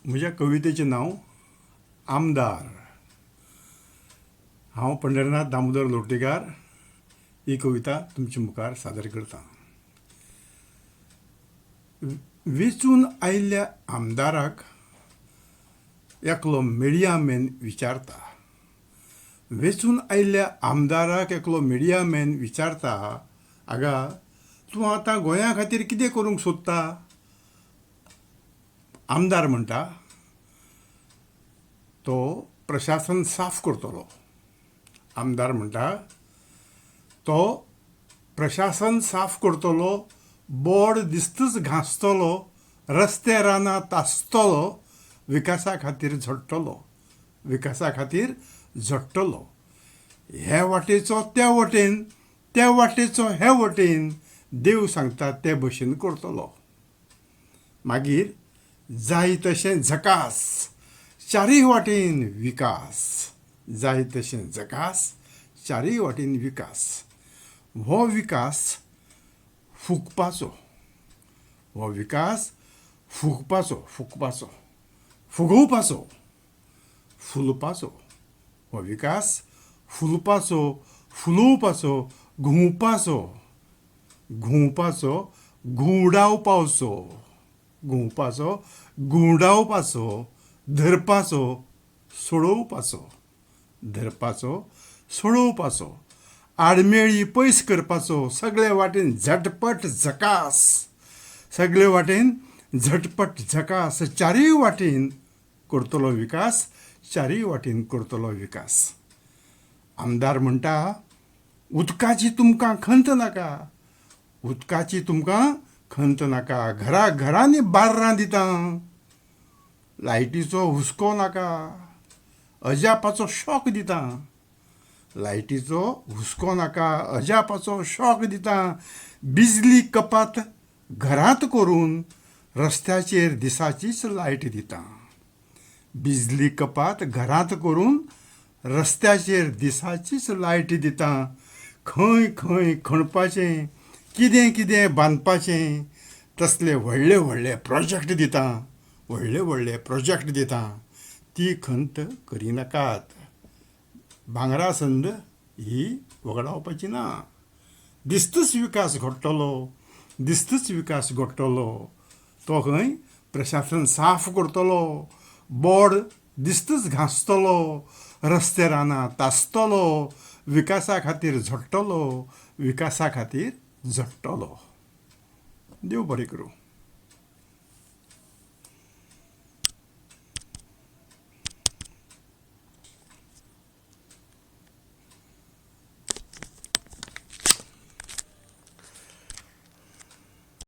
म्हज्या कवितेचें नांव आमदार. हांव पंढरीनाथ दामोदर लोटलीकार ही कविता तुमचे मुखार सादर करतां. वेंचून आयिल्ल्या आमदाराक एकलो मिडिया मॅन विचारता, वेंचून आयिल्ल्या आमदाराक एकलो मिडिया मॅन विचारता, आगा तूं आतां गोंया खातीर कितें करूंक सोदता? आमदार म्हणटा, तो प्रशासन साफ करतलो. आमदार म्हणटा, तो प्रशासन साफ करतलो, बोर्ड दिस्तच घांसतलो, रस्ते रानां तासतलो, विकासा खातीर झडटलो, विकासा खातीर झडटलो. हे वाटेचो त्या वटेन, त्या वाटेचो हे वटेन, देव सांगता ते भशेन करतलो. मागीर जाय तशें झकास, चारूय वाटेन विकास, जाय तशें झकास, चारूय वाटेन विकास. हो विकास फुगपाचो, हो विकास फुगपाचो, फुगपाचो, फुगोवपाचो, फुलपाचो. हो विकास फुलपाचो, फुलोवपाचो, घुंवपाचो, घुंवपाचो, घुंवडावपाचो, घुंवपाचो, घुंवडावपाचो, धरपाचो, सोडोवपाचो, धरपाचो, सोडोवपाचो, आडमेळी पयस करपाचो, सगळे वाटेन झटपट झकास, सगळे वाटेन झटपट झकास, चारूय वाटेन करतलो विकास, चारूय वाटेन करतलो विकास. आमदार म्हणटा, उदकाची तुमकां खंत नाका, उदकाची तुमकां खंत नाका, घरा घरांनी बार्रां दिता, लायटीचो हुस्को नाका, अजापाचो शॉक दिता, लायटीचो हुस्को नाका, अजापाचो शॉक दिता, बिजली कपात घरांत करून रस्त्याचेर दिसाचीच लायट दिता, बिजली कपात घरांत करून रस्त्याचेर दिसाचीच लायट दिता, खंय खंय खणपाचें, कितें कितें बांदपाचें, तसले व्हडले व्हडले प्रोजेक्ट दिता, व्हडले व्हडले प्रोजेक्ट दिता, ती खंत करिनाकात. भांगरा संद ही वगडावपाची ना. दिस्तच विकास घडटलो, दिस्तच विकास घडटलो. तो खंय प्रशासन साफ करतलो, बोर्ड दिस्तच घांसतलो, रस्ते रानां तासतलो, विकासा खातीर झडटलो, विकासा खातीर झडटलो. देव बरें करूं.